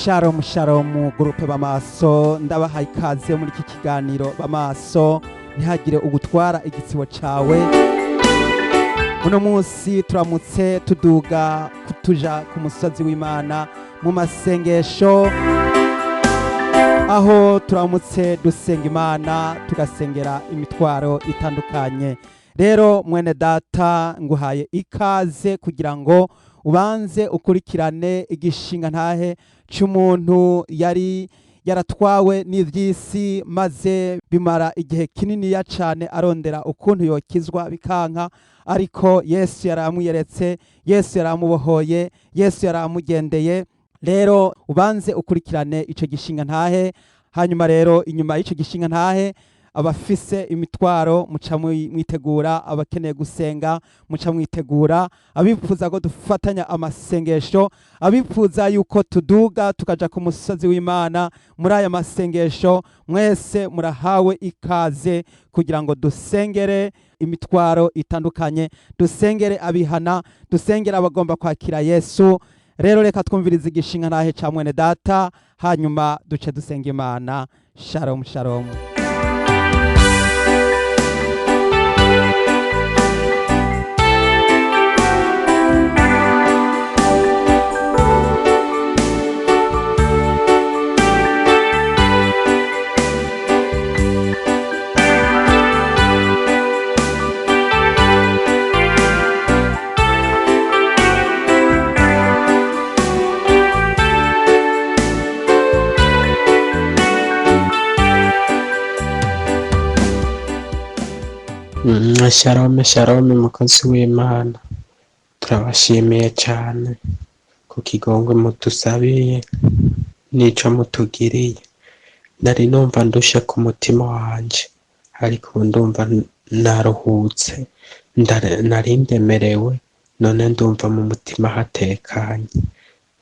Shalom shalom, groupe Bamaso, ndabahaye ikaze muri iki kiganiro Bamaso ntihagire ugutwara igitsibo cawe. Uno munsi turamutse tuduga tuja ku musozi w'Imana mu masengesho, aho turamutse dusenga Imana, tugasengera imitwaro itandukanye. Rero mwene data, nguhaye ikaze kugira ngo ubanze ukurikirane igishinga ntahe c'umuntu yari yaratwawe n'ivy'isi, maze bimara igihe kininiya cane arondera ukuntu yokizwa bikanka, ariko Yesu yaramwiyeretse, Yesu yaramubohoye, Yesu yaramugendeye. Rero ubanze ukurikirane ico gishinga ntahe. Hanyuma rero inyuma y'ico gishinga ntahe, abafise imitwaro muca mwitegura, abakeneye gusenga muca mwitegura, abifuza ko dufatanya amasengesho, abifuza yuko tuduga tukaja ku musozi w'Imana muri aya masengesho, mwese murahawe ikaze kugira ngo dusengere imitwaro itandukanye, dusengere abihana, dusengere abagomba kwakira Yesu. Rero reka twumvirize igishinga ntahe ca mwene data, hanyuma duce dusenga Imana. Shalom shalom. Shalom shalom, mukozi w'Imana, turabashimiye cyane ku kigongwe mutusabiye n'ico mutugiriye. Nari numva ndushe ku mutima wanje, ariko ubu ndumva naruhutse. Nari ndemerewe, none ndumva mu mutima hatekanye.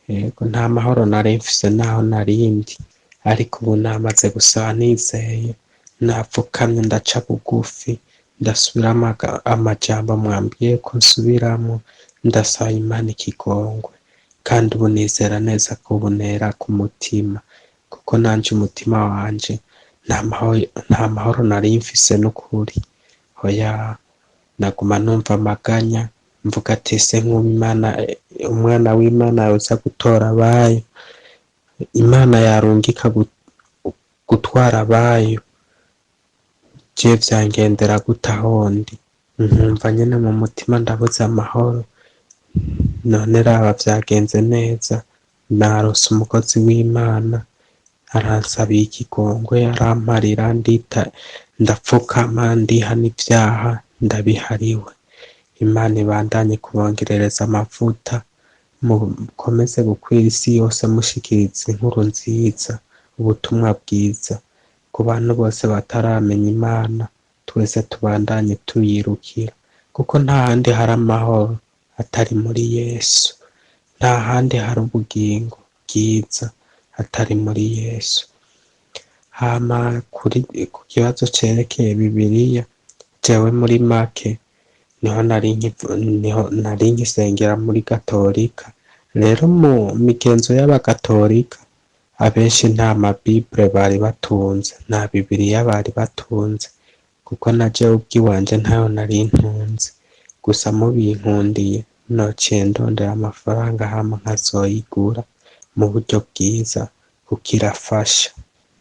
Yego, nta mahoro nari mfise naho narindi, ariko ubu namaze gusaba nizeye, napfukamye ndaca bugufi, ndasubiramo amajambo mwambwiye ko nsubiramo, ndasaba Imana ikigongwe, kandi ubu nizera neza ko ubu nera ku mutima, kuko nanje umutima wanje nta mahoro nari mfise n'ukuri. Oya, naguma numva amaganya, mvuga ati ese nk'ubu Imana, umwana w'Imana yoza gutora abayo, Imana yarungika gutwara abayo, je vyangendera gute ahondi? Nkumva nyene mu mutima ndabuze amahoro. None raba vyagenze neza, narose umukozi w'Imana aransabiye ikigongwe, aramparira, ndita, ndapfukama, ndihana ivyaha, ndabihariwe. Imana ibandanye kubongerereza amavuta, mukomeze gukwira isi yose mushikiriza inkuru nziza, ubutumwa bwiza ku bantu bose bataramenya Imana. Twese tubandanye tuyirukira, kuko nta handi hari amahoro atari muri Yesu, nta handi hari ubugingo bwiza atari muri Yesu. Hama kuri ku kibazo cerekeye Bibiliya, jewe muri make niho nari nkisengera muri Gatolika. Rero mu migenzo y'Abagatolika, abenshi nta mabibure bari batunze, nta Bibiliya bari batunze, kuko na jewe ubwiwanje ntayo nari ntunze. Gusa mubinkundiye nociye ndondera amafaranga, hama nkazoyigura mu buryo bwiza, kuko irafasha,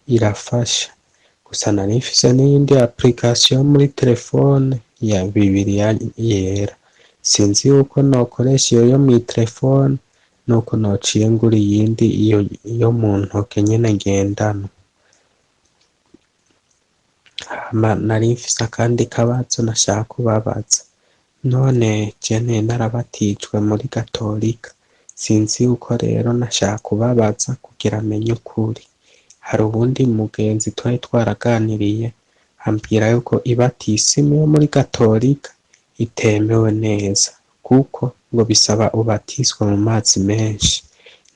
irafasha. Gusa nari mfise n'iyindi application muri telefone ya Bibiliya Yera. Sinzi yuko nokoresha iyo yo mw'itelefone, nuko nociye ngura iyindi, iyo yo mu ntoke nyene ngendanwa. Hama nari mfise akandi kabazo nashaka kubabaza. None je nari narabatijwe muri Gatolika, sinzi yuko rero nashaka kubabaza kugira menye ukuri. Hari uwundi mugenzi twari twaraganiriye, ambwira yuko ibatisimu yo muri Gatolika itemewe neza, kuko ngo bisaba ubatizwe mu mazi menshi.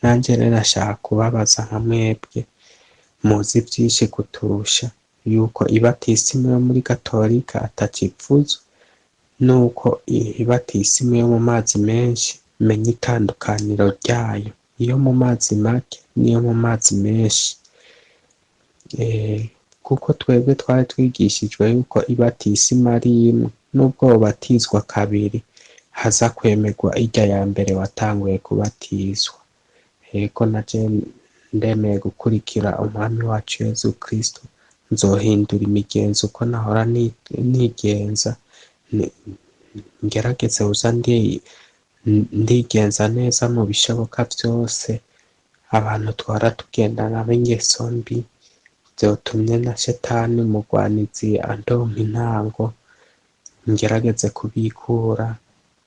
Nanje rero nashaka kubabaza nka mwebwe muzi vyinshi kuturusha, yuko ibatisimu yo muri Gatolika atacivuze, nuko ibatisimu yo mu mazi menshi, menye itandukaniro ryayo. Iyo mu mazi make n'iyo mu mazi menshi. Kuko twebwe twari twigishijwe yuko ibatisima ari imwe, nubwo wobatizwa kabiri haza kwemerwa irya ya mbere watanguye kubatizwa. Ego naje ndemeye gukurikira Umwami wacu Yezu Kristo, nzohindura imigenzo uko nahora nigenza, ngerageze kuza ndigenza neza mu bishoboka vyose. Abantu twahora tugendana b'ingeso mbi vyotumye na shetani umugwanizi andonka intango, ngerageze kubikura,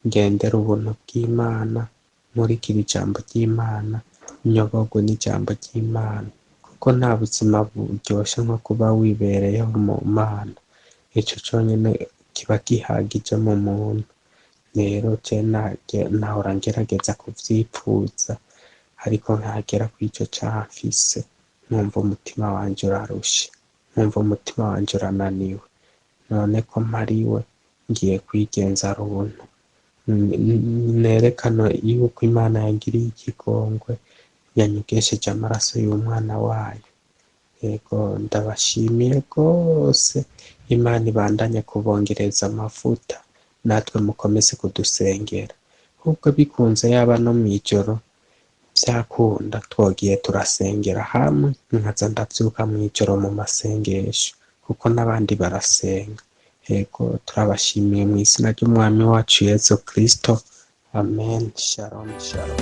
ngendere ubuntu bw'Imana, nkurikire ijambo ry'Imana, nyoborwe n'ijambo ry'Imana, kuko nta buzima buryoshe nko kuba wibereyeho mu Mana. Ico conyene kiba gihagije mu muntu. Rero je nahora ngerageza kuvyipfuza, ariko nkagera kw'ico caha mfise nkumva umutima wanje urarushe, nkumva umutima wanje urananiwe. None ko mpariwe ngiye kwigenza runtu, nerekana yuko Imana yangiriye ikigongwe, yanyogesheje amaraso y'umwana wayo. Yego ndabashimiye rwose, Imana ibandanye kubongereza amavuta, natwe mukomeze kudusengera. Ahubwo bikunze yaba no mw'ijoro vyakunda twogiye turasengera hamwe, nkaza ndavyuka mw'ijoro mu masengesho, kuko n'abandi barasenga. Yego turabashimiye mw'izina ry'Umwami wacu Yezu Kristo. Amen. Shalom, shalom.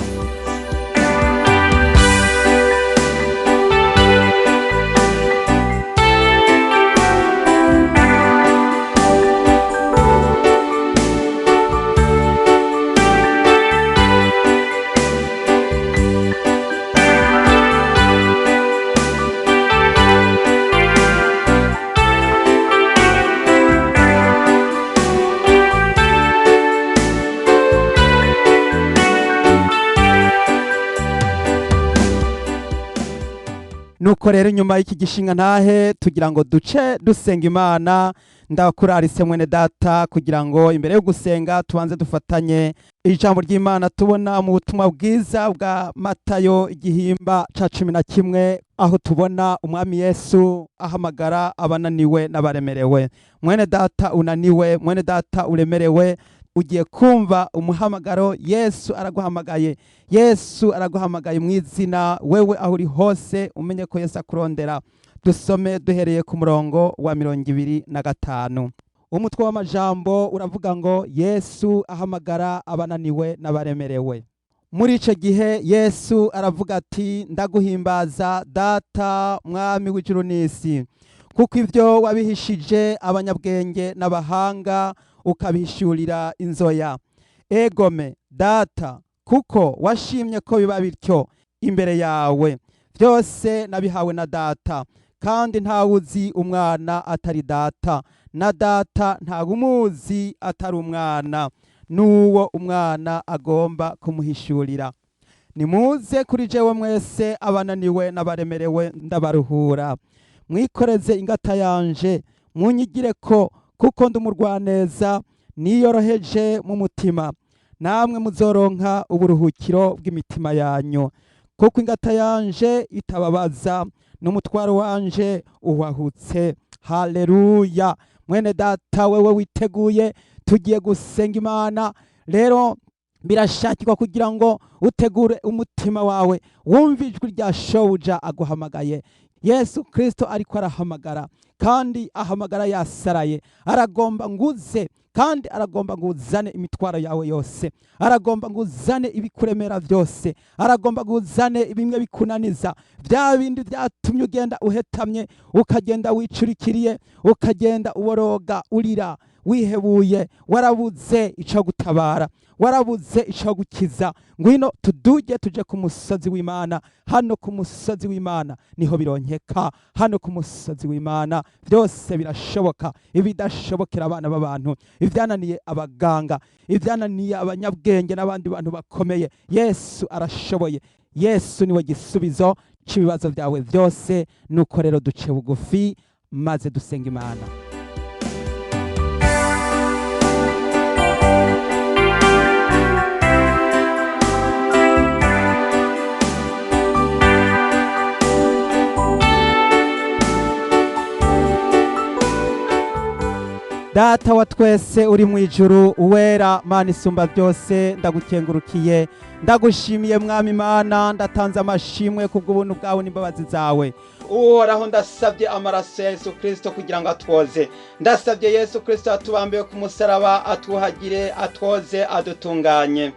Nuko rero nyuma y'iki gishinga ntahe tugira ngo duce dusenga Imana. Ndakurarise mwene data kugira ngo imbere yo gusenga tubanze dufatanye ijambo ry'Imana tubona mu butumwa bwiza bwa Matayo igihimba ca 11, aho tubona Umwami Yesu ahamagara abananiwe n'abaremerewe. Mwene data unaniwe, mwene data uremerewe, ugiye kumva umuhamagaro. Yesu araguhamagaye, Yesu araguhamagaye mu izina. Wewe aho uri hose umenye ko Yesu akurondera. Dusome duhereye ku murongo wa 25. Umutwe w'amajambo uravuga ngo Yesu ahamagara abananiwe n'abaremerewe. Muri ico gihe Yesu aravuga ati, ndaguhimbaza Data Mwami w'ijuru n'isi, kuko ivyo wabihishije abanyabwenge n'abahanga ukabihishurira inzoya. Egome Data, kuko washimye ko biba bityo imbere yawe. Byose nabihawe na Data, kandi ntawuzi umwana atari Data, na Data ntawumuzi atari umwana, n'uwo umwana agomba kumuhishurira. Nimuze kuri jewe mwese abananiwe n'abaremerewe, ndabaruhura. Mwikoreze ingata yanje, munyigire ko, kuko ndi umurwaneza niyoroheje mu mutima, namwe muzoronka uburuhukiro bw'imitima yanyu. Kuko ingata yanje itababaza, n'umutwaro wanje uhwahutse. Haleluya. Mwene data wewe witeguye, tugiye gusenga Imana. Rero birashakirwa kugira ngo utegure umutima wawe, wumve ijwi rya shobuja aguhamagaye. Yesu Kristo ariko arahamagara, kandi ahamagara yasaraye. Aragomba nguze, kandi aragomba nguzane imitwaro yawe yose, aragomba nguzane ibikuremera byose, aragomba nguzane bimwe bikunaniza, bya bindi byatumye ugenda uhetamye, ukagenda wicurikiriye, ukagenda uboroga, urira, wihebuye, warabuze ico gutabara, warabuze ico gukiza. Ngwino tuduge tuje ku musozi w'Imana. Hano ku musozi w'Imana niho bironkeka. Hano ku musozi w'Imana byose birashoboka. Ibidashobokera abana b'abantu, ibyananiye abaganga, ibyananiye abanyabwenge n'abandi bantu bakomeye, Yesu arashoboye. Yesu niwe gisubizo c'ibibazo byawe byose. Nuko rero duce bugufi maze dusenga Imana. Data wa twese uri mu ijuru, uwera, Mana isumba byose, ndagukengurukiye, ndagushimiye Mwami Imana, ndatanze amashimwe kubw'ubuntu bwawe n'imbabazi zawe. Uhoraho, ndasabye amaraso ya Yesu Kirisito kugira ngo atwoze. Ndasabye Yesu Kirisito atubambiwe ku musaraba atwuhagire, atwoze, adutunganye.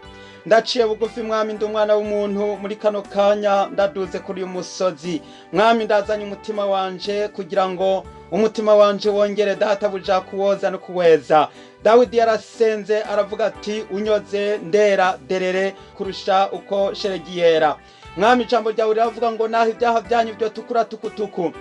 Ndaciye bugufi Mwami, ndi umwana w'umuntu. Muri kano kanya ndaduze kuri uyu musozi Mwami, ndazanye umutima wanje kugira ngo umutima wanje wongere, Databuja, kuwoza no kuweza. Dawidi yarasenze aravuga ati: "Unyoze ndera derere kurusha uko sheregi yera." Mwami, ijambo ryawe riravuga ngo naho ibyaha byanyu byo tukura tukutuku,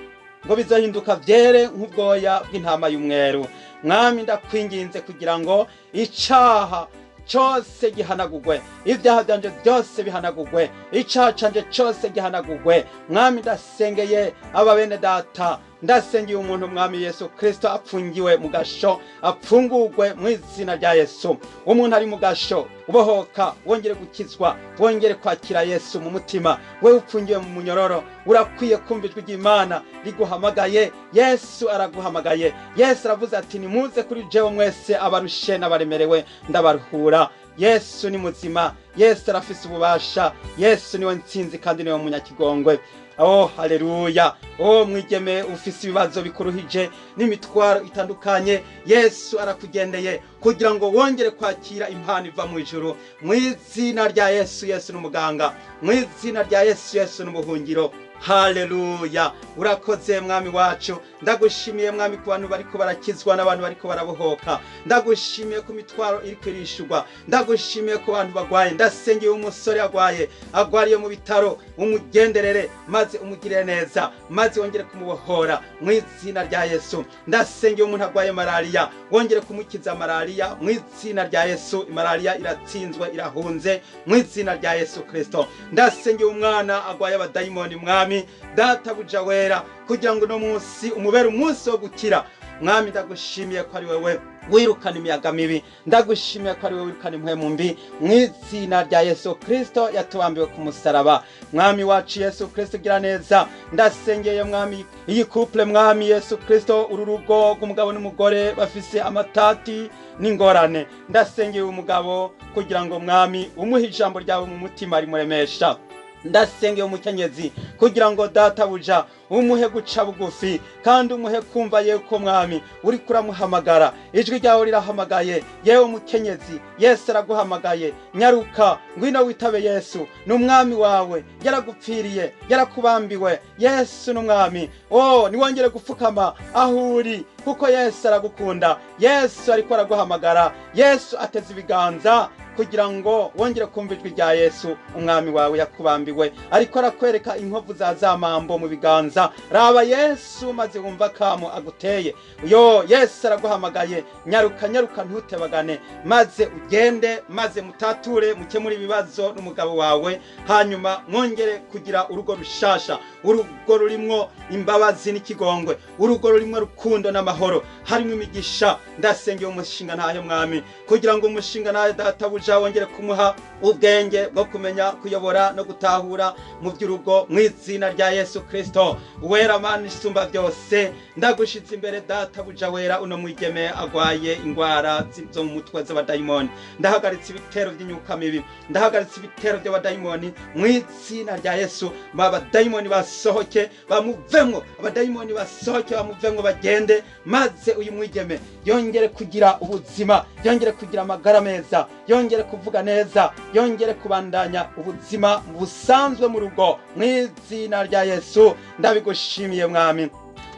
ngo bizahinduka byere nk'ubwoya bw'intama y'umweru. Mwami, ndakwinginze kugira ngo icaha cyose gihanagugwe, ibyaha byanje byose bihanagugwe, icaha canje cyose gihanagugwe. Mwami, ndasengeye aba bene data, ndasengeye umuntu, Mwami Yesu Kristo, apfungiwe mu gasho apfungurwe mu izina rya Yesu. Umuntu ari mu gasho, ubohoka, wongere gukizwa, wongere kwakira Yesu mu mutima. We upfungiwe mu munyororo, urakwiye kumva ijwi ry'Imana riguhamagaye. Yesu araguhamagaye. Yesu aravuze ati: "Nimuze kuri jewe mwese abarushe n'abaremerewe, ndabaruhura." Yesu ni muzima, Yesu arafise ububasha, Yesu niwe ntsinzi kandi niwe munyakigongwe. Oh, haleluya! Oh, mwigeme ufise ibibazo bikuruhije n'imitwaro itandukanye, Yesu arakugendeye kugira ngo wongere kwakira impano iva mu ijuru mu izina rya Yesu. Yesu ni umuganga mu izina rya Yesu. Yesu ni ubuhungiro. Haleluya! Urakoze Mwami wacu. Ndagushimiye Mwami ku bantu bariko barakizwa n'abantu bariko barabohoka. Ndagushimiye ku mitwaro iriko irishurwa. Ndagushimiye ku bantu bagwaye. Ndasengeye umusore agwaye, agwariye mu bitaro, umugenderere maze umugirire neza, maze wongere kumubohora mu izina rya Yesu. Ndasengeye umuntu agwaye malariya, wongere kumukiza malariya mu izina rya Yesu. Malariya iratsinzwe, irahunze mu izina rya Yesu Kristo. Ndasengeye umwana agwaye abadayimoni, Mwami Databuja wera, kugira ngo uno munsi umubere umunsi wo gukira. Mwami, ndagushimiye ko ari wewe wirukana imiyaga mibi. Ndagushimiye ko ari wewe wirukana impwemu mbi mu izina rya Yesu Kristo yatubambiwe ku musaraba. Mwami wacu Yesu Kristo, ugira neza. Ndasengeye Mwami iyi couple, Mwami Yesu Kristo, uru rugo rw'umugabo n'umugore bafise amatati n'ingorane. Ndasengeye umugabo kugira ngo Mwami umuhe ijambo ryawe mu mutima rimuremesha. Ndasengeye umukenyezi kugira ngo, Databuja, umuhe guca bugufi kandi umuhe kumva yuko Mwami uriko uramuhamagara. Ijwi ryawe rirahamagaye. Yewe mukenyezi, Yesu araguhamagaye. Nyaruka, ngwino witabe Yesu. Ni umwami wawe, yaragupfiriye, yarakubambiwe. Yesu ni umwami. Oh, niwongere gupfukama aho uri, kuko Yesu aragukunda. Yesu ariko araguhamagara. Yesu ateze ibiganza kugira ngo wongere kumva ijwi rya Yesu umwami wawe yakubambiwe. Ariko arakwereka inkovu za zamambo mu biganza. Raba Yesu maze wumva akamo aguteye. Yo, Yesu araguhamagaye. Nyaruka, nyaruka, ntutebagane, maze ugende, maze mutature, mukemure ibibazo n'umugabo wawe, hanyuma mwongere kugira urugo rushasha, urugo rurimwo imbabazi n'ikigongwe, urugo rurimwo rukundo n'amahoro, harimo imigisha. Ndasengeye umushinga ntahe, Mwami, kugira ngo umushinga ntahe, Databuja, wongere kumuha ubwenge bwo kumenya kuyobora no gutahura mu by'urugo mu izina rya Yesu Kristo. Wera, Mana isumba byose, ndagushitse imbere, Databuja wera, uno mwigeme agwaye ingwara zo mu mutwe z'abadayimoni. Ndahagaritse ibitero by'imyuka mibi, ndahagaritse ibitero by'abadayimoni mu izina rya Yesu. Abadayimoni basohoke bamuvemwo, abadayimoni basohoke bamuvemwo, bagende, maze uyu mwigeme yongere kugira ubuzima, yongere kugira amagara meza, yongere kuvuga neza, yongere kubandanya ubuzima busanzwe mu rugo mu izina rya Yesu. Ndabigushimiye Mwami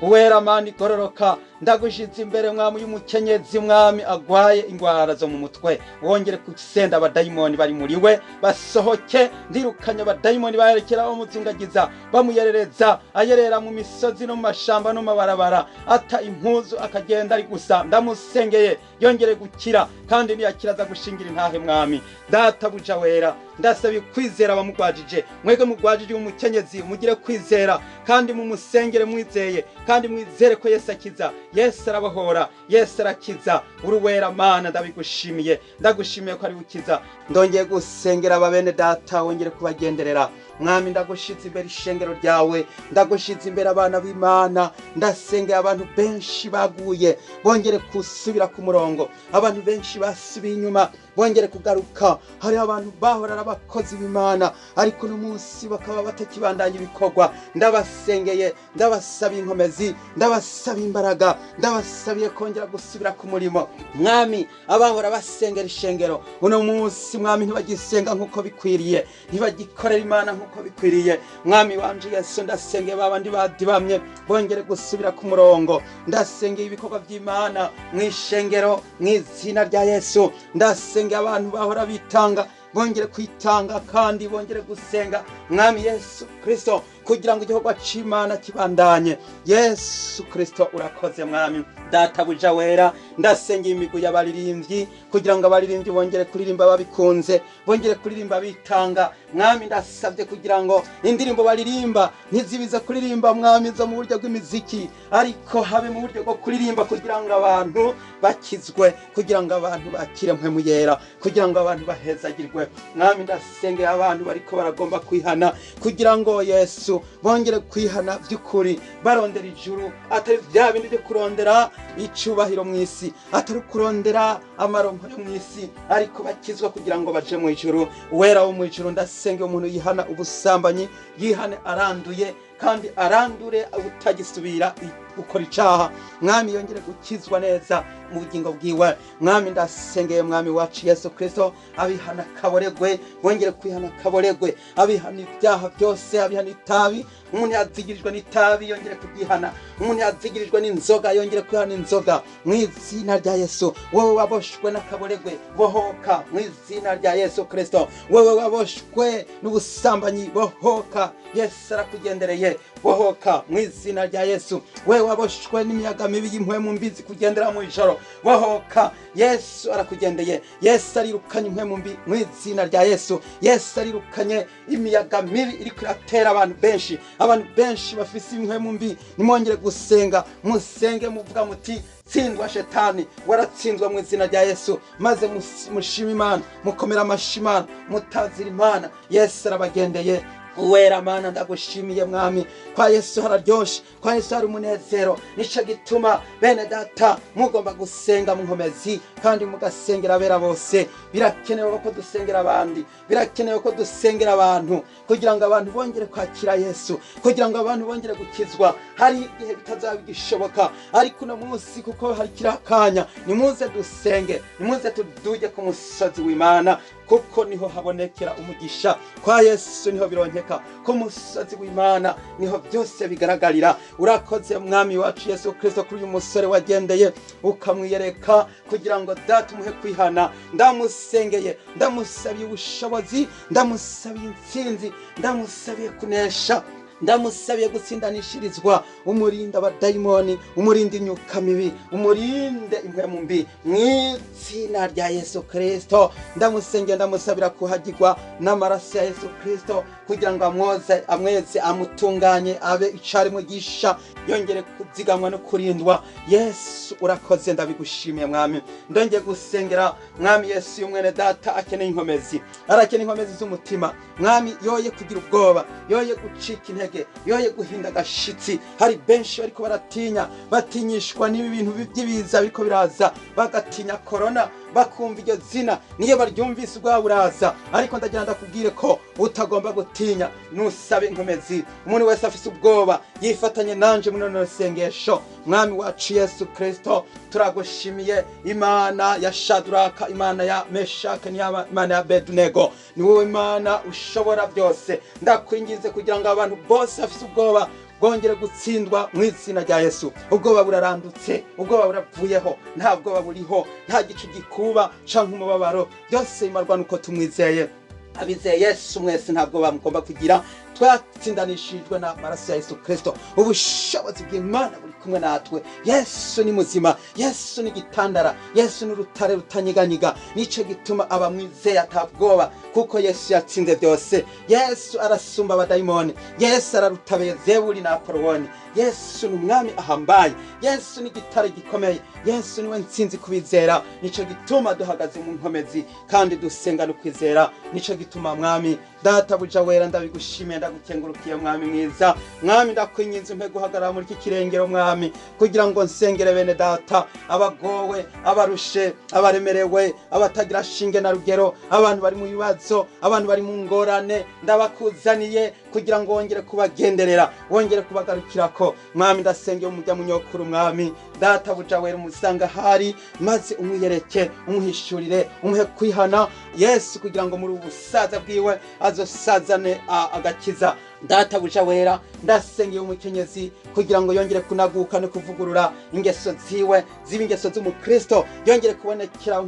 uwera, Mana igororoka. Ndagushize imbere Mwami y'umukenyezi, Mwami, agwaye ingwara zo mu mutwe. Wongere gusenda abadayimoni bari muri we basohoke. Ndirukanye abadayimoni bayerekera bamuzungagiza, bamuyerereza, ayerera mu misozi no mu mashamba no mu mabarabara, ata impuzu akagenda ari gusa. Ndamusengeye yongere gukira, kandi niyakira aza gushingira intahe. Mwami Databuja wera, ndasaba kwizera abamugwajije. Mwege mugwajije umukenyezi, mugire kwizera kandi mumusengere mwizeye, kandi mwizere ko Yesu akiza, Yesu arabohora, Yesu arakiza. Uruwera Mana, ndabigushimiye, ndagushimiye ko ari bukiza. Ndongeye gusengera aba bene data, wongere kubagenderera. Mwami, ndagushize imbere ishengero ryawe, ndagushize imbere abana b'Imana. Ndasengeye abantu benshi baguye bongere gusubira ku murongo, abantu benshi basubiye inyuma bongere kugaruka. Hariho abantu bahora ari abakozi b'Imana, ariko uno munsi bakaba batakibandanya ibikorwa. Ndabasengeye, ndabasaba inkomezi, ndabasaba imbaraga, ndabasabiye kongera gusubira ku murimo. Mwami, abahora basengera ishengero uno munsi, Mwami, ntibagisenga nk'uko bikwiriye, ntibagikorera Imana nk'uko bikwiriye. Mwami wanje Yesu, ndasengeye babandi badibamye bongere gusubira ku murongo. Ndasengeye ibikorwa by'Imana mu ishengero mu izina rya Yesu. Ndasengeye abantu bahora bitanga bongere kwitanga kandi bongere gusenga, Mwami Yesu Kristo, kugira ngo igikorwa c'Imana kibandanye. Yesu Kristo, urakoze. Mwami Databuja wera, ndasengeye imigwi y'abaririmbyi kugira ngo abaririmbyi bongere kuririmba babikunze, bongere kuririmba bitanga. Mwami, ndasabye kugira ngo indirimbo baririmba ntizibize kuririmba, Mwami, zo mu buryo bw'imiziki, ariko habe mu buryo bwo kuririmba kugira ngo abantu bakizwe, kugira ngo abantu bakire Mpwemu Yera, kugira ngo abantu bahezagirwe. Mwami, ndasengeye abantu bariko baragomba kwihana kugira ngo Yesu bongere kwihana by'ukuri, barondera ijuru, atari bya bindi byo kurondera icubahiro mu isi, atari kurondera amaronko yo mu isi, ariko bakizwa kugira ngo baje mu ijuru. Wera wo mu ijuru, ndasengeye umuntu yihana ubusambanyi, yihane aranduye kandi arandure utagisubira gukora icaha. Mwami, yongere gukizwa neza mu bugingo bwiwe. Mwami, ndasengeye, Mwami wacu Yesu Kristo, abihana kaboregwe bongere kwihana kaboregwe, abihana ibyaha byose, abihana itabi. Umuntu yazigirijwe n'itabi yongere kuryihana, umuntu yazigirijwe n'inzoga yongere kwihana inzoga mu izina rya Yesu. Wowe waboshwe n'akaboregwe, bohoka mu izina rya Yesu Kristo. Wowe waboshwe n'ubusambanyi, bohoka, Yesu arakugendereye, bohoka mu izina rya Yesu. Wewe waboshwe n'imiyaga mibi y'impwemu mbi zikugendera mu ijoro, bohoka, Yesu arakugendeye. Yesu arirukanye impwemu mbi mu izina rya Yesu. Yesu arirukanye imiyaga mibi iriko iratera abantu benshi. Abantu benshi bafise impwemu mbi, nimwongere gusenga, musenge muvuga muti: "Tsindwa shetani, waratsinzwe mu izina rya Yesu." Maze mushime Imana, mukomera amashi Imana, mutazira Imana. Yesu arabagendeye. Uwera Mana, ndagushimiye Mwami. Kwa Yesu hararyoshe, kwa Yesu hari umunezero. Nico gituma, bene data, mugomba gusenga mu nkomezi kandi mugasengera abera bose. Birakenewe ko dusengera abandi, birakenewe ko dusengera abantu kugira ngo abantu bongere kwakira Yesu, kugira ngo abantu bongere gukizwa. Hari igihe bitazaba bigishoboka, ariko uno munsi kuko hari kiriya kanya, nimuze dusenge, nimuze tuduge ku musozi w'Imana, kuko niho habonekera umugisha. Kwa Yesu niho bironkeka, ku musozi w'Imana niho byose bigaragarira. Urakoze, Mwami wacu Yesu Kristo, kuri uyu musore wagendeye ukamwiyereka kugira ngo Data umuhe kwihana. Ndamusengeye, ndamusabiye ubushobozi, ndamusabiye intsinzi, ndamusabiye kunesha, ndamusabiye gutsindanishirizwa. Umurinde abadayimoni, umurinde imyuka mibi, umurinde impwemu mbi mu izina rya Yesu Kristo. Ndamusengera, ndamusabira kuhagirwa n'amaraso ya Yesu Kristo kugira ngo amwoze, amweze, amutunganye, abe icarimwe gisha, yongere kuzigamwa no kurindwa. Yesu, urakoze, ndabigushimiye Mwami. Ndongeye gusengera, Mwami Yesu, y'umwene data akeneye inkomezi, arakeneye inkomezi z'umutima. Mwami, yoye kugira ubwoba, yoye gucika intege, yoye guhinda agashitsi. Hari benshi bariko baratinya, batinyishwa n'ibi bintu by'ibiza biriko biraza, bagatinya korona, bakumva iryo zina, niyo baryumvise ubwabo buraza. Ariko ndagira ndakubwire ko utagomba gutinya, nusabe inkomezi. Umuntu wese afise ubwoba yifatanye nanje muri rino sengesho. Mwami wacu Yesu Kristo, turagushimiye, Imana ya Shaduraka, Imana ya Meshake, Imana ya Abedunego. Ni wowe Imana ushobora byose. Ndakwingize kugira ngo abantu bose bafise ubwoba bwongere gutsindwa mu izina rya Yesu. Ubwoba burarandutse, ubwoba buravuyeho, nta bwoba buriho, nta gicu gikuba canke umubabaro. Byose bimarwa nuko tumwizeye. Abizeye Yesu mwese, ntabwo bamugomba kugira. Twatsindanishijwe n'amaraso ya Yesu Kristo. Ubushobozi bw'Imana buri kumwe natwe. Yesu ni muzima, Yesu ni igitandara, Yesu ni urutare rutanyiganyiga. Nico gituma abamwizeye atabwoba, kuko Yesu yatsinze byose. Yesu arasumba abadayimoni, Yesu ararutabeye Zebuli na Apolowoni. Yesu ni umwami ahambaye, Yesu ni igitare gikomeye, Yesu niwe ntsinzi kubizera. Nico gituma duhagaze mu nkomezi kandi dusenga no kwizera. Nico gituma, Mwami Databuja wera, ndabigushimiye, ndagukengurukiye, Mwami mwiza. Mwami, ndakwinginze umpe guhagarara muri iki kirengero, Mwami, kugira ngo nsengere bene data abagowe, abarushe, abaremerewe, abatagira shinge na rugero, abantu bari mu bibazo, abantu bari mu ngorane. Ndabakuzaniye kugira ngo wongere kubagenderera, wongere kubagarukirako. Mwami, ndasengeye umujya munyokuru. Mwami Databuja wera, umusanga ahari maze umwiyereke, umuhishurire, umuhe kwihana Yesu, kugira ngo muri ubu busaza bwiwe azosazane agakiza. Databuja wera, ndasengeye umukenyezi kugira ngo yongere kunaguka no kuvugurura ingeso ziwe, ziba ingeso z'umukristo, yongere kubonekera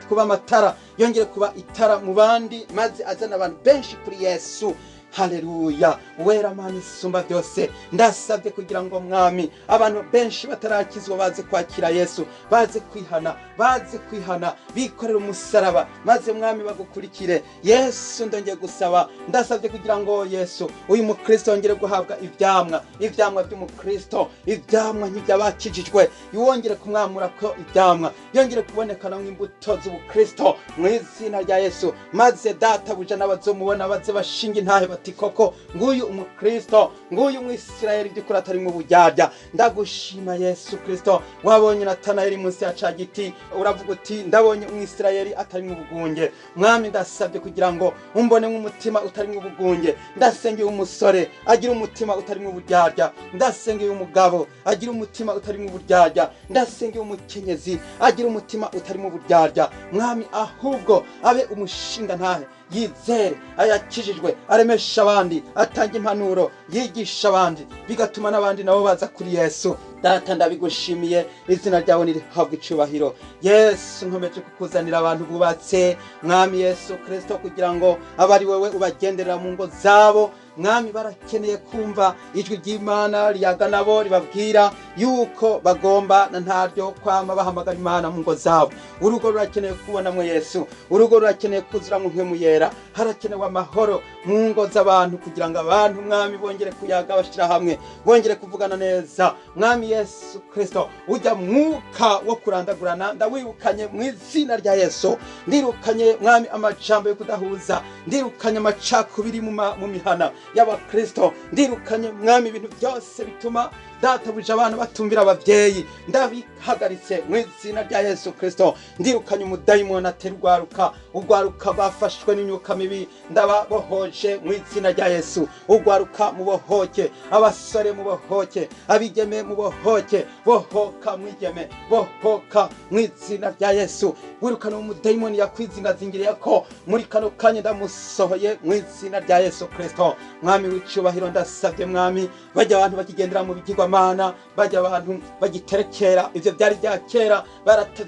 kuba amatara, yongere kuba itara mu bandi, maze azana abantu benshi kuri Yesu. Haleluya! Wera Mana isumba byose, ndasabye kugira ngo, Mwami, abantu benshi batarakizwa baze kwakira Yesu, baze kwihana, baze kwihana, bikorera umusaraba, maze, Mwami, bagukurikire. Yesu, ndongeye gusaba, ndasabye kugira ngo, Yesu, uyu mukristo yongere guhabwa ivyamwa, ivyamwa by'umukristo, ivyamwa nk'iby'abakijijwe. Wongere kumwamura ko ivyamwa, yongere kubonekana nk'imbuto z'ubukristo mu izina rya Yesu, maze Databuja n'abazomubona baze bashinga intahe bati: "Koko nguyu umukristo, nguyu umwisirayeli by'ukuri atari mu buryarya." Ndagushima Yesu Kristo, wabonye Natanayeli munsi ya ca giti, uravuga uti: "Ndabonye umwisirayeli atari mu bugunge." Mwami, ndasabye kugira ngo umbone nk'umutima utari mu bugunge. Ndasengeye umusore agira umutima utari mu buryarya, ndasengeye umugabo agira umutima utari mu buryarya, ndasengeye umukenyezi agira umutima utari mu buryarya, Mwami, ahubwo abe umushinga ntahe, yizere ayakijijwe, aremesha abandi, atanga impanuro, yigisha abandi, bigatuma n'abandi nabo baza kuri Yesu. Data, ndabigushimiye, izina ryawe nirihabwa icubahiro. Yesu, nkomeje kukuzanira abantu bubatse, Mwami Yesu Kristo, kugira ngo abe ari wewe ubagenderera mu ngo zabo. Mwami, barakeneye kumva ijwi ry'Imana riyaga nabo, ribabwira yuko bagomba na ntaryo kwama bahamagara Imana mu ngo zabo. Urugo rurakeneye kubonamwo Yesu, urugo rurakeneye kuzuramwo mpwemu yera. Harakenewe amahoro mu ngo z'abantu, kugira ngo abantu, Mwami, bongere kuyaga bashira hamwe, bongere kuvugana neza. Mwami Yesu Kristo, ujya mwuka wo kurandagurana ndawirukanye mu izina rya Yesu. Ndirukanye, Mwami, amajambo yo kudahuza, ndirukanye amacakubiri mu mihana y'abakristo, ndirukanye, Mwami, ibintu byose bituma, Databuja, abana batumvira abavyeyi, ndabihagaritse mu izina rya Yesu Kristo. Ndirukanye umudayimoni atera urwaruka, urwaruka rwafashwe n'imyuka mibi, ndababohoje mu izina rya Yesu. Urwaruka mubohoke, abasore mubohoke, abigeme mubohoke. Bohoka mwigeme, bohoka mu izina rya Yesu. Wirukana umudayimoni yakwizingazingiriye ko muri kano kanya, ndamusohoye mu izina rya Yesu Kristo. Mwami w'icubahiro, ndasabye, Mwami, bajya abantu bakigendera mu bigirwamana, bajya abantu bagiterekera, ivyo byari bya kera,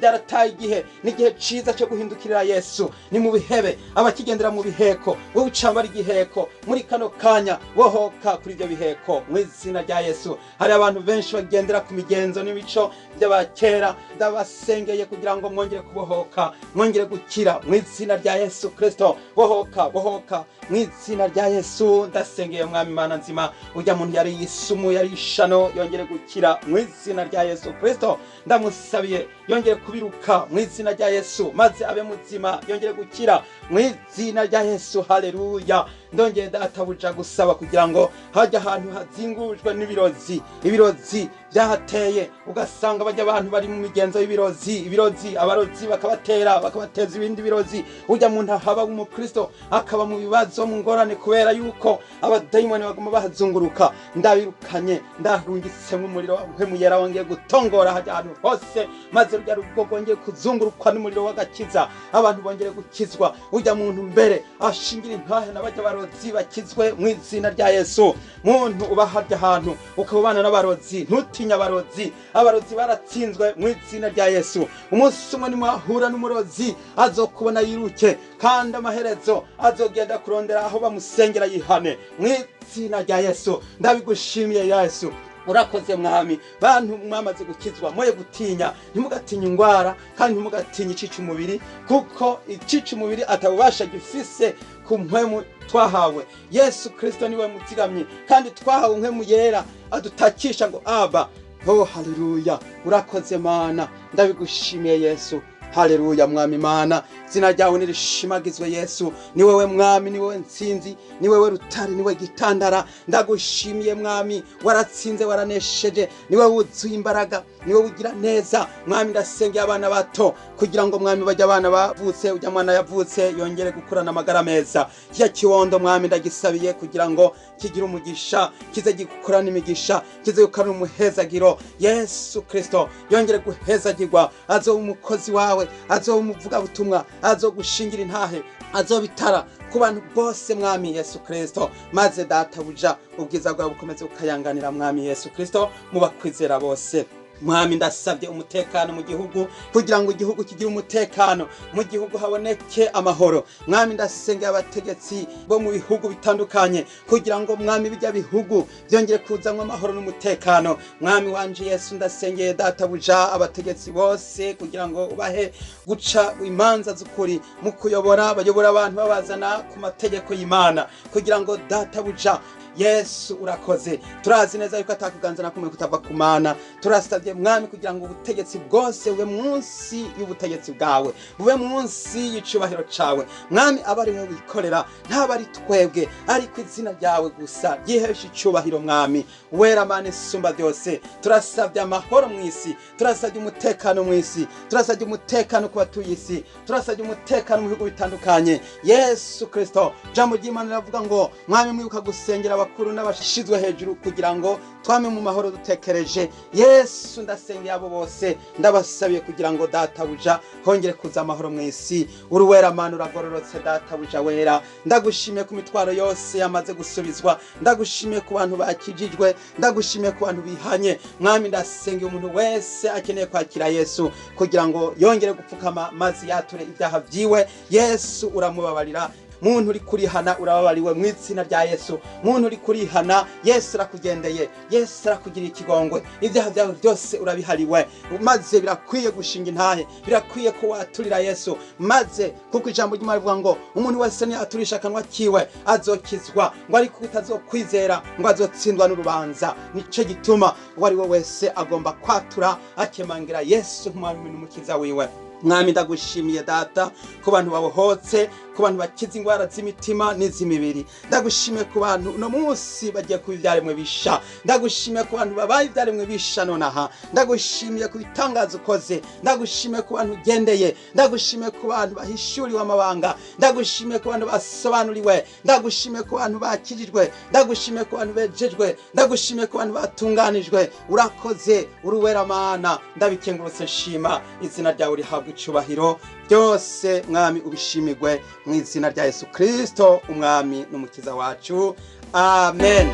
byarataye igihe. N'igihe ciza cyo guhindukirira Yesu, ni mu bihebe. Abakigendera mu biheko, wowe ucambara igiheko, muri kano kanya bohoka kuri ibyo biheko mu izina rya Yesu. Hari abantu benshi bagendera ku migenzo n'imico by'abakera, ndabasengeye kugira ngo mwongere kubohoka, mwongere gukira mu izina rya Yesu Kristo. Bohoka, bohoka mu izina rya Yesu. Ndasengeye, Mwami Mana nzima, ujya muntu yari isumu, yari ishano, yongere gukira mu izina rya Yesu Kristo. Ndamusabiye yongere kubiruka mu izina rya Yesu, maze abe muzima, yongere gukira mu izina rya Yesu. Haleluya! Ndongeye, Databuja, gusaba kugira ngo hajya ahantu hazingujwe n'ibirozi, ibirozi byahateye, ugasanga bajya abantu bari mu migenzo y'ibirozi, ibirozi, abarozi bakabatera, bakabateza ibindi birozi. Ujya muntu ahaba w'umukristo akaba mu bibazo, mu ngorane, kubera yuko abadayimoni baguma bahazunguruka. Ndabirukanye, ndarungitsemo umuriro wa mpwemu yera, wongeye gutongora hajya ahantu hose, maze rujya rugo rwongeye kuzungurukwa n'umuriro w'agakiza, abantu bongere gukizwa. Ujya muntu mbere ashingira intahe n'abajya barozi. Abarozi bakizwe mu izina rya Yesu. Muntu uba harya ahantu ukaba ubana n'abarozi, ntutinye abarozi. Abarozi baratsinzwe mu izina rya Yesu. Umunsi umwe nimwahura n'umurozi azokubona yiruke, kandi amaherezo azogenda kurondera aho bamusengera yihane mu izina rya Yesu. Ndabigushimiye Yesu, urakoze Mwami. Bantu mwamaze gukizwa, moye gutinya. Ntimugatinye ingwara kandi ntimugatinye icica umubiri, kuko icica umubiri atabubasha gifise ku mpwemu twahawe. Yesu Kristo niwe muzigamyi, kandi twahawe impwemu yera adutakisha ngo Aba. Oh, haleluya, urakoze Mana, ndabigushimiye Yesu. Haleluya, Mwami Mana, izina ryawe nirishimagizwe. Yesu, ni wewe Mwami, ni wewe ntsinzi, ni wewe rutare, ni wewe gitandara. Ndagushimiye Mwami, waratsinze, waranesheje, ni wewe wuzuye imbaraga, ni wewe ugira neza. Mwami, ndasengeye abana bato kugira ngo Mwami bajye abana bavutse, ujya mwana yavutse yongere gukurana amagara meza. Kijya kibondo Mwami ndagisabiye kugira ngo kigire umugisha, kize gukurana imigisha, kize gukurana umuhezagiro. Yesu Kristo yongere guhezagirwa, azoba umukozi wawe, azoba umuvugabutumwa, azogushingira intahe, azobitara ku bantu bose, Mwami Yesu Kristo. Maze Databuja, ubwiza bwawe bukomeze bukayanganira, Mwami Yesu Kristo, mu bakwizera bose. Mwami, ndasabye umutekano mu gihugu kugira ngo igihugu kigire umutekano, mu gihugu haboneke amahoro. Mwami, ndasengeye abategetsi bo mu bihugu bitandukanye kugira ngo Mwami bijya bihugu byongere kuzanwa amahoro n'umutekano. Mwami wanje Yesu, ndasengeye Databuja abategetsi bose kugira ngo ubahe guca imanza z'ukuri mu kuyobora, bayobora abantu babazana ku mategeko y'Imana, kugira ngo Databuja Yesu urakoze. Turazi neza yuko atakuganza na kumwe kutava ku Mana. Turasabye Mwami kugira ngo ubutegetsi bwose bube munsi y'ubutegetsi bwawe, bube munsi y'icubahiro cawe. Mwami, aba ari wowe wikorera, ntaba ari twebwe, ariko izina ryawe gusa ryihesha icubahiro. Mwami wera, Mana isumba byose, turasabye amahoro mu isi, turasabye umutekano mu isi, turasabye umutekano ku batuye isi, turasabye umutekano mu bihugu bitandukanye. Yesu Kristo, jambo ry'Imana riravuga ngo Mwami mwibuka gusengera abakuru n'abashizwe hejuru kugira ngo twame mu mahoro dutekereje. Yesu, ndasengeye abo bose, ndabasabiye kugira ngo Databuja hongere kuza amahoro mu isi. Uri wera Mana, uragororotse Databuja wera. Ndagushimiye ku mitwaro yose yamaze gusubizwa, ndagushimiye ku bantu bakijijwe, ndagushimiye ku bantu bihanye. Mwami, ndasengeye umuntu wese akeneye kwakira Yesu kugira ngo yongere gupfukama maze yature ibyaha vyiwe. Yesu uramubabarira. Muntu uri kurihana, urababariwe mu izina rya Yesu. Muntu uri kurihana, Yesu arakugendeye, Yesu arakugiriye ikigongwe, ibyaha byawe byose urabihariwe. Maze birakwiye gushinga intahe, birakwiye ko waturira Yesu, maze kuko ijambo ry'Imana rivuga ngo umuntu wese aturisha akanwa kiwe azokizwa, ngo ariko utazokwizera ngo azotsindwa n'urubanza. Nico gituma uwo ari we wese agomba kwatura akemangira Yesu nk'umwami n'umukiza wiwe. Mwami, ndagushimiye Data ku bantu babohotse, ku bantu bakiza ingwara z'imitima n'iz'imibiri. Ndagushimiye ku bantu uno munsi bagiye kuba ivyaremwe bisha. Ndagushimiye ku bantu babaye ivyaremwe bisha nonaha. Ndagushimiye ku bitangazo ukoze, ndagushimiye ku bantu ugendeye, ndagushimiye ku bantu bahishuriwe amabanga, ndagushimiye ku bantu basobanuriwe, ndagushimiye ku bantu bakijijwe, ndagushimiye ku bantu bejejwe, ndagushimiye ku bantu batunganijwe. Urakoze, uruwera Mana, ndabikengurutse nshima. Izina ryawe rihabwa icubahiro byose, Mwami, ubishimigwe mu izina rya Yesu Kristo, umwami n'umukiza wacu, amen.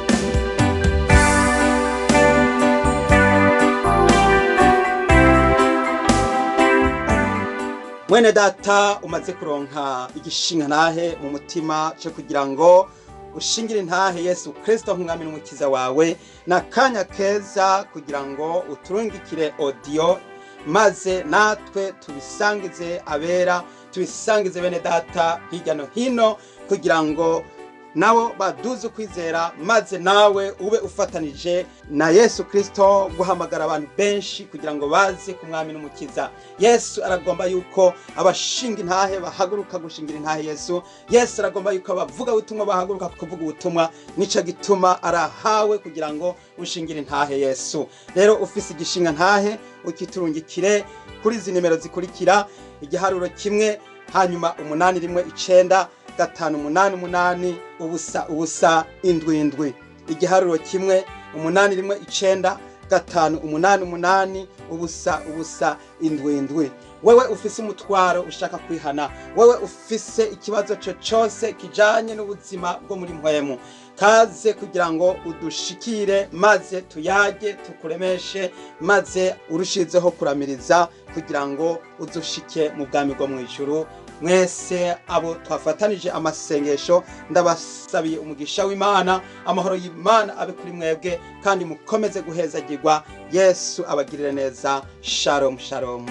Mwene Data, umaze kuronka igishinga ntahe mu mutima cyo kugira ngo ushingire intahe Yesu Kristo nk'umwami n'umukiza wawe, ni akanya keza kugira ngo uturungikire audio, maze natwe tubisangize abera, tubisangize bene Data hirya no hino, kugira ngo nabo baduze ukwizera, maze nawe ube ufatanije na Yesu Kristo guhamagara abantu benshi kugira ngo baze ku mwami n'umukiza. Yesu aragomba yuko abashinga intahe bahaguruka gushingira intahe Yesu. Yesu aragomba yuko abavuga ubutumwa bahaguruka kuvuga ubutumwa. Nico gituma arahawe kugira ngo ushingire intahe Yesu. Rero ufise igishinga ntahe ukiturungikire kuri izi nimero zikurikira: igiharuro 1, hanyuma 819 588 0 0 7 7. Igiharuro 1, 819 588 0 0 7 7. Wewe ufise umutwaro ushaka kwihana, wewe ufise ikibazo cyo cyose kijanye n'ubuzima bwo muri mpwemu, kaze kugira ngo udushikire maze tuyage, tukuremeshe, maze urushizeho kuramiriza kugira ngo uzushike mu bwami bwo mu ijuru. Mwese abo twafatanije amasengesho, ndabasabiye umugisha w'Imana, amahoro y'Imana abe kuri mwebwe, kandi mukomeze guhezagirwa. Yesu abagirire neza. Shalom, shalom.